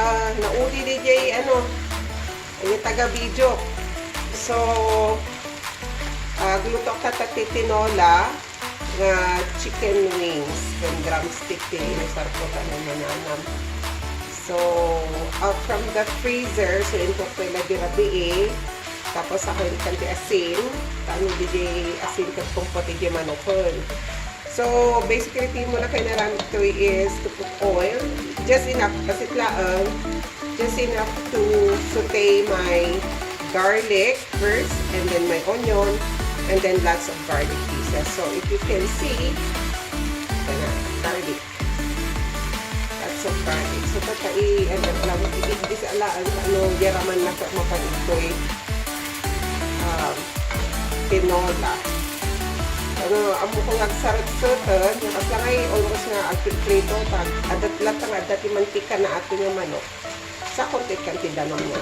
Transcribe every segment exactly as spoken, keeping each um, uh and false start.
Ah, naudi diay, ano, ay taga-video. So, ah, agluto ta ti tinola nga chicken wings ken drumstick ti inusarko ta nananam. So, out from the freezer, so intokkon la di rabii. Tapos akan ti asin, ta no diay asin ket kumpo ti manokon. So, basically, ti mo na kailangan to is to put oil. Just enough, basit laang. Just enough to saute my garlic first, and then my onion, and then lots of garlic pieces. So, if you can see, kana, garlic. Lots of garlic. So, tatai, ano, alam mo, itigdis alaan, ano, yaraman na sa mapanitoy. Um, tinola. Ano, amo ko nga agsarot-sarot, eh, nga kasla nga almost nga agpiprito, tag, adat latta nga, adat ti mantika na ato nga manok. Sa konti kan ti danum na.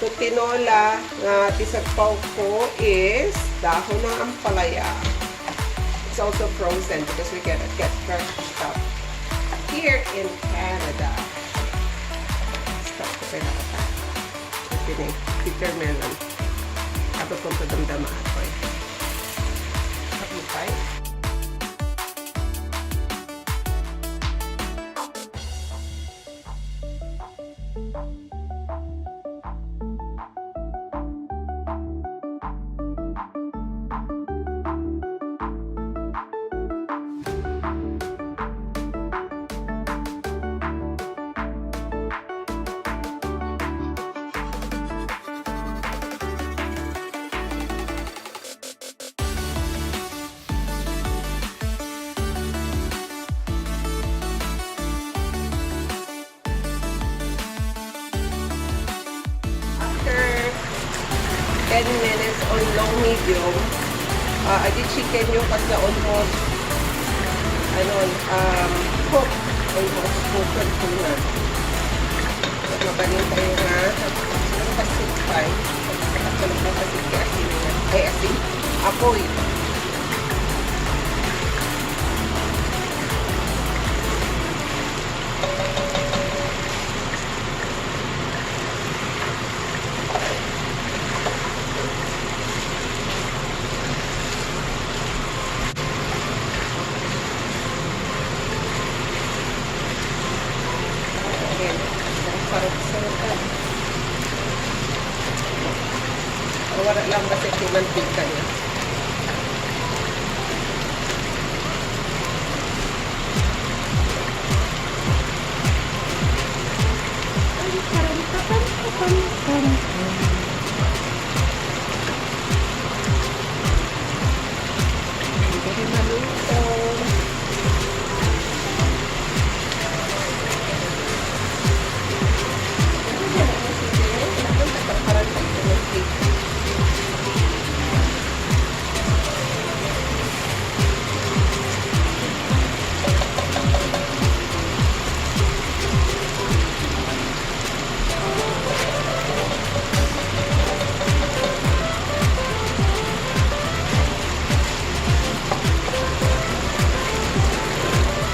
So, tinola nga ti sagpaw ko is dahon ng ampalaya. It's also frozen because we cannot get fresh stuff here in Canada. Stop ko kayo nakata. Okay na, bitter melon. Ako kung padamdama ako eh. Kapitay. After ten minutes on low medium, ah, adi chicken yung kasla almost, ano, um, cook. Almost cooked na. Mabalin tayo nga. Siguro pasit pa eh. Pasit pa kasi asin na. Ay, asin. Apoy. Ayan. Sarap-sarap. Wala lang kasi ti mantika niya.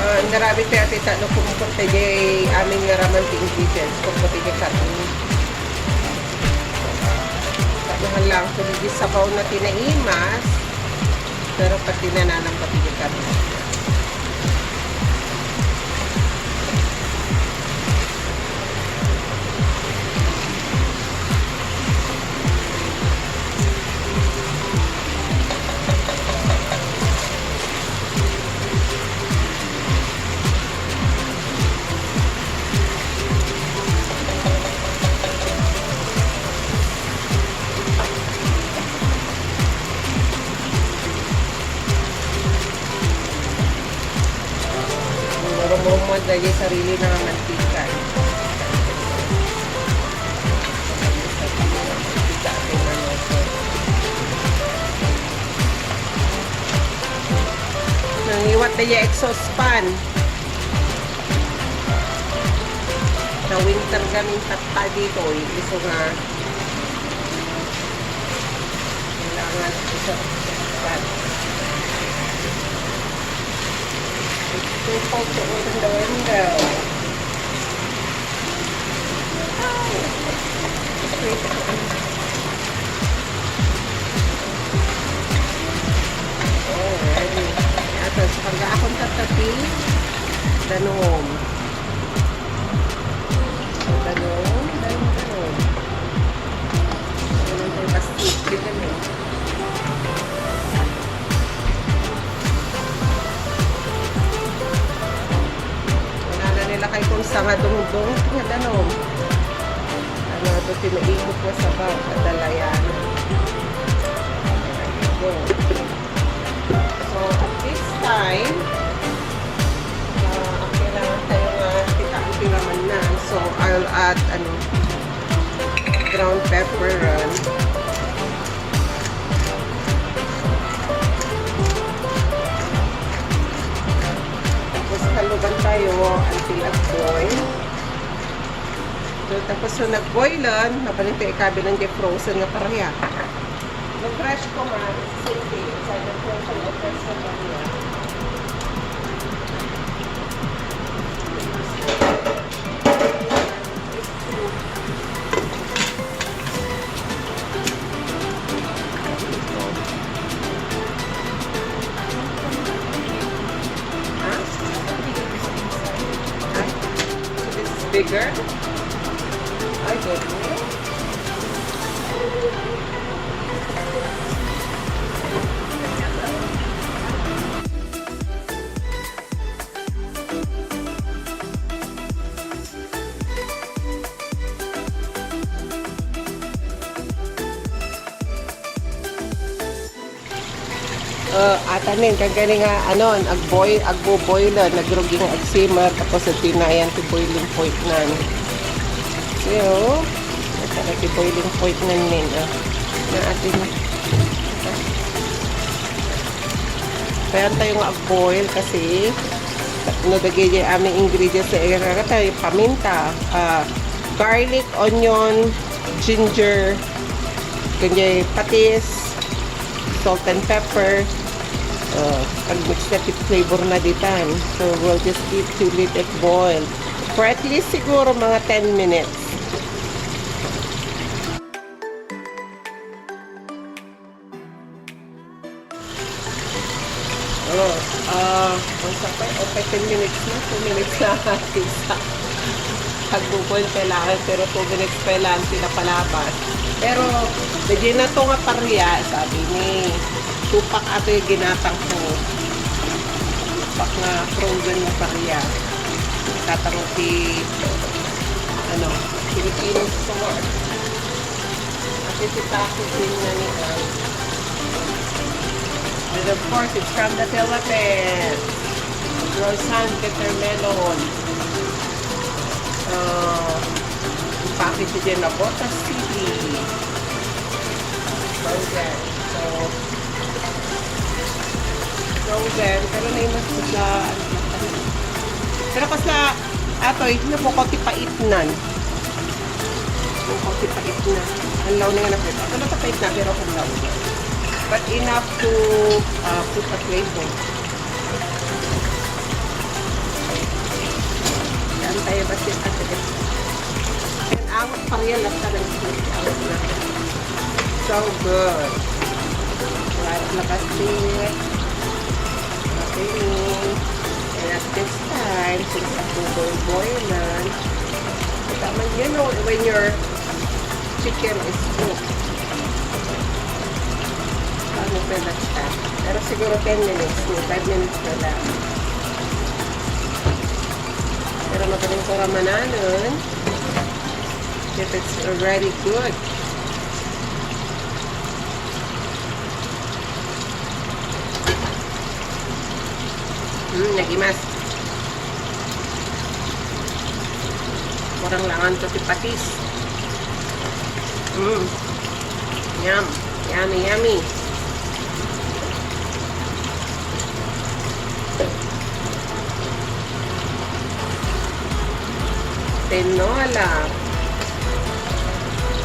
Ah, narami ti ati ta no kumpot ti amin nga raman ti ingredients, kumpot ti karne. Tapos lang, kung di sabaw na tinaimas, pero pati na nanang pati di karne. Rumrumuan dagiti sarili na nga mantika. Nangiwat da ya exhaust fan. Na winter gamin tatta ditoy, isu nga kailangan exhaust fan. It's too cold to open the window. Danong, danong, danong. Danong kay plastic, danong. Wala na nila kay kung sa nga dungdong nga danong. Ano ito, tinaikot ko sa bawat adalayan. There you go. So, at this time, ah, ang kailangan tayo nga kita ang piraman na. So, I'll add, ano, ground pepper, ah. Tapos, halugan tayo until it boil. So, tapos, so, nag-boil, ah, mabalin tayo ikabi ng frozen nga paria. Yung fresh ko man, same thing. It's either frozen or fresh na kami. Huh? Ay, so this is bigger? I don't know. Uh, atanin, kagani nga, ano, agboil, agbo-boil, ah, nagrugi nga agsimmer, tapos tinayan ti boiling point nan. So, ito na ti boiling point nan, nin, ah. Na atin. Kaya tayo nga agboil kasi no dagiti amin ingredients nga iraratayo, paminta, ah, garlic, onion, ginger, kanya patis, salt and pepper. Uh, pag-mix na ti flavor na ditan. So, we'll just keep to let it boil for at least siguro mga ten minutes. Oh, ah, ang sakay, okay, ten minutes na, two minutes na, isa. Pagbubuel kailangan, pero two minutes kailangan pinapalabas. Pero, medyo na to nga paria, sabi ni Tupac ato yung ginatang ko. Tupac nga frozen nga paria. Tatang ti, ano, Filipino store. Ati ti packaging na ni Ang. And of course, it's from the Philippines. Rosan Peter Melon. Uh, package din na Botas City. Frozen. So, frozen. Pero na yung mas sa, ano, pero kas na, atoy, napukaw ti paitnan. Napukaw ti paitna. Ang law na nga na pwede. Ito na pait na, pero ang law na. But enough to, uh, put a flavor. Yan tayo ba siya? And ang pariyan lang sa nag-, so good. Right, lakas din. Okay. And at this time, since nagbuboy-boy na, tama, you know, when your chicken is cooked, ano pa na siya? Pero siguro ten minutes, no? Five minutes na lang. Pero magaling ko ramananon. If it's already good. Hmm, nagimas. Kurang langan to ti patis. Hmm. Yum. Yummy, yummy. Tinola.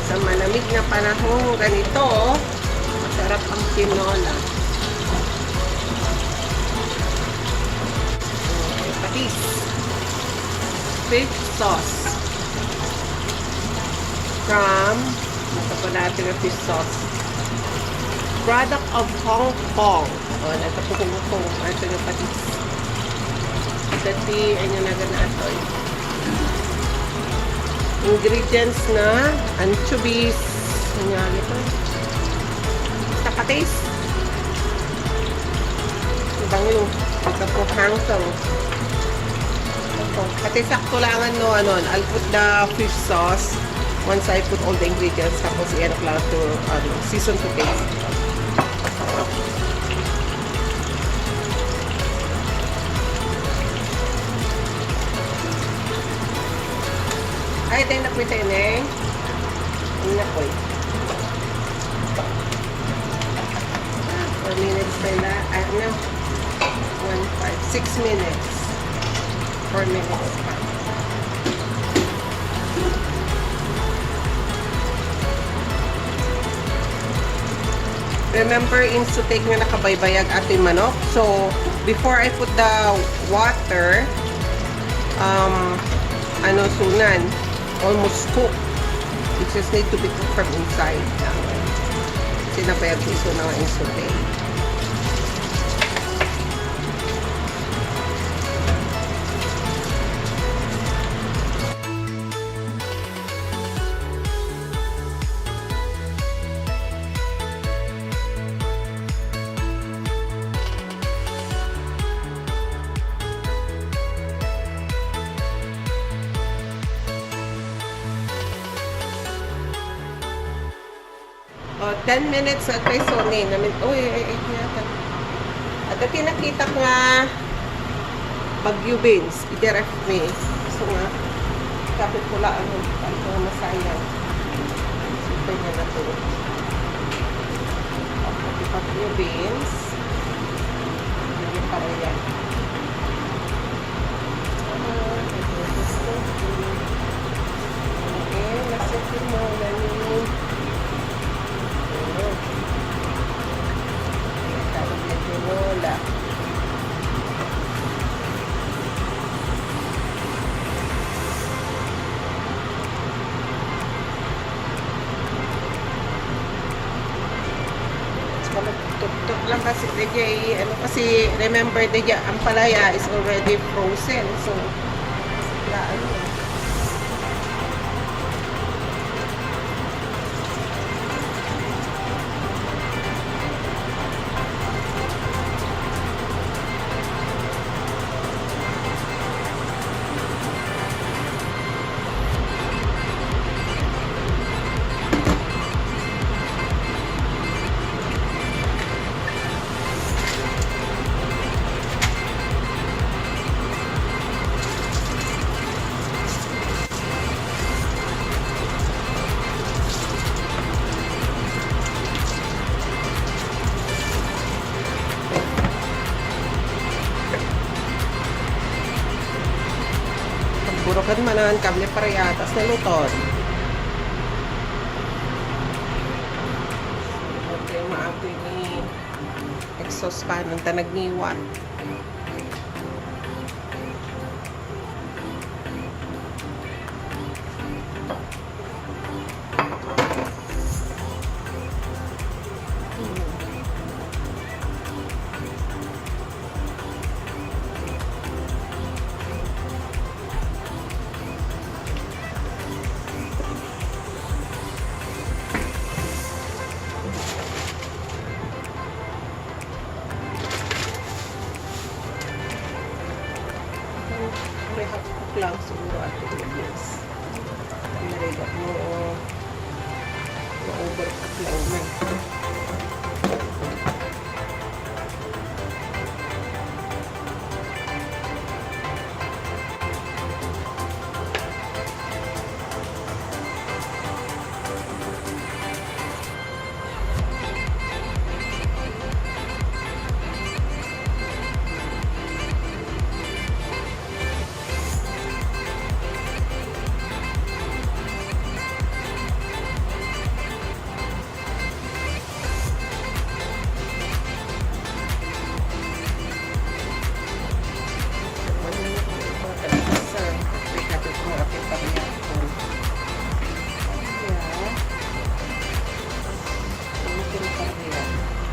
Sa malamig na panahon, ganito, masarap ang tinola. Okay, patis. Fish sauce. From, nasa po natin ang fish sauce. Product of Hong Kong. O, nasa po Hong Kong. Ito na patis. Dati, ano na gana ito eh. Ingredients na anchovies. Ano nga ito? Basta patis. Banglo. Ito po, hangtong. Ito. Pati sakto lang, ano, ano, I'll put the fish sauce once I put all the ingredients. Tapos, i-ano ko lang to, ano, season to taste. Ay, tayo na po tayo, Neng. Ano na po eh? Ah, four minutes tayo na. Ah, no. One, five, six minutes. Four minutes pa. Remember, inso take nga nakabaybayag ato yung manok. So, before I put the water, um, ano, sunan, almost cooked. It just need to be cooked from inside. Sinabayag ko iso na nga inso take. O, ten minutes at kay Sony. Namin, uy, ay, ay, yata. At iti nakita nga Baguio beans, idi ref mi. So nga, kapit ko lang ang, ang masayang. Super niya na to. Baguio beans. Hindi pa rin yan. Tuktok lang kasi, daydiay, ano, kasi remember, daydiay ampalaya is already frozen. So, wala, ano. Pagburukan manan, kable pareha, tas naluton. Okay, maapoy ni exhaust fan, ta nagniwa. Rehab ko lang siguro, Ate Agnes. Narigat mo, o, na-overcook lang na.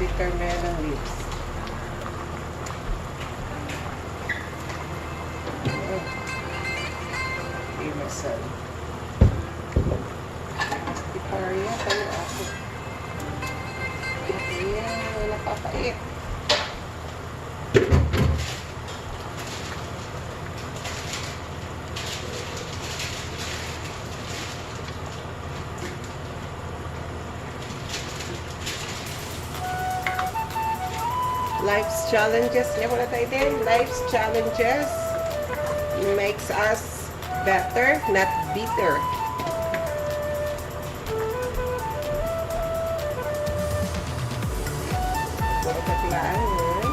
Bitter melon leaves. Mm. Di masal. Sorry, tayo ako. Ayan, napapait. Life's challenges, niya muna tayo din. Life's challenges makes us better, not bitter. Puro katlaan, eh.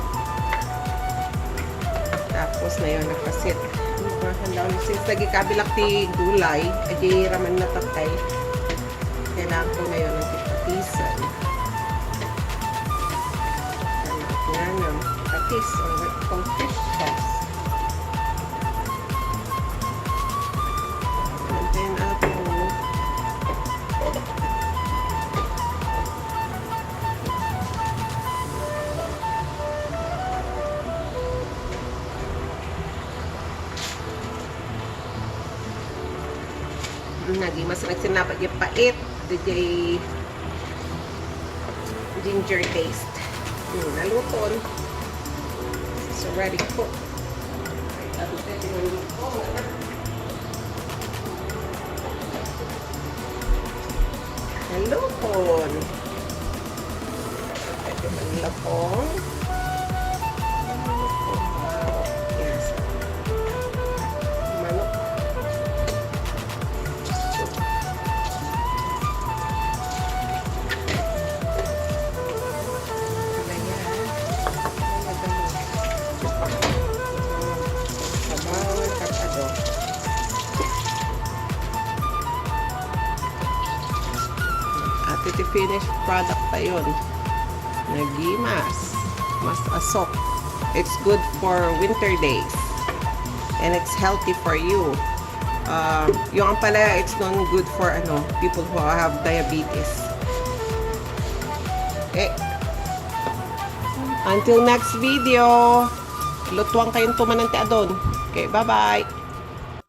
Tapos na yun, nakasit. Ano ba? Handa ko, since nagikabilak ti gulay, adi raman natatay. Kailangan ko ngayon ng tipatisan. Kailangan ng patis or what you call fish sauce. And then, ako, Nagimas na sinapa di pait. Di ginger paste. Hmm, naluton. It's already cooked. Naluton. Medyo manlapong. Manlapong. Wow. Yes. Manok. Ayan. Sabaw, tapado. At iti finished product tayo. Nagimas. Mas asok. It's good for winter days. And it's healthy for you. Uh, yung ampalaya, it's not good for, ano, people who have diabetes. Eh, until next video, lutuan kayo tumanan ti adon. Okay, bye-bye.